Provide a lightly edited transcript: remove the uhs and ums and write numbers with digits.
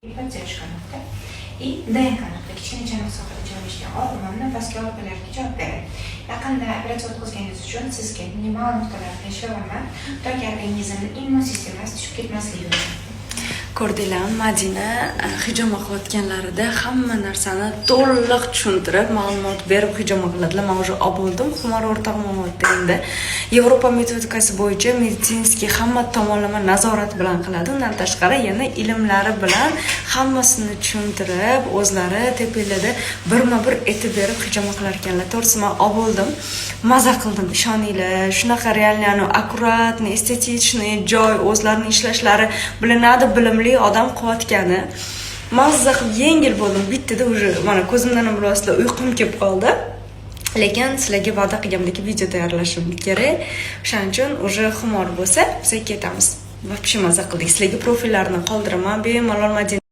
Поддержка nuqta и ДНК nuqta kichkina chanoq sohada joylashgan og'ir pastki og'riqlarga javob beradi. Yaqinda operatsiya o'tkazganingiz uchun sizga minimal nuqtalar bilan ishlayapman, toki organizmni immun sistemasi tushib ketmasligi uchun. Ko'rdinglarmi, Madina hijoma qilayotganlarida hamma narsani to'liq tushuntirib, ma'lumot berib hijoma qiladilar. Man уже olib bo'ldim, Xumor o'rtog'im olyapti endi. Yevropa metodikasi bo'yicha медицинский hamma tomonlama nazorat bilan qiladi. Undan tashqari yana ilmlari bilan hammasini tushuntirib, o'zlari tepanglarda birma bir aytib berib hijoma qilar ekanlar. To'g'risi, man olib bo'ldim, maza qildim, ishoninglar. Shunaqa реально аккуратный, эстетичный joy, o'zlarini ishlashlari bilinadi, bilimli odam qilayotgani. Mazza qilib yengil bo'ldim bittada. Уже mana ko'zimdan ham bilasizlar, uyqum kelib qoldi, lekin sizlarga va'da qilgandek video tayyorlashim kerak. O'shaning uchun уже xumor bo'lsa, biz ketamiz. Вообще maza qildik. Sizlarga profillarini qoldiraman bemalol, Madina.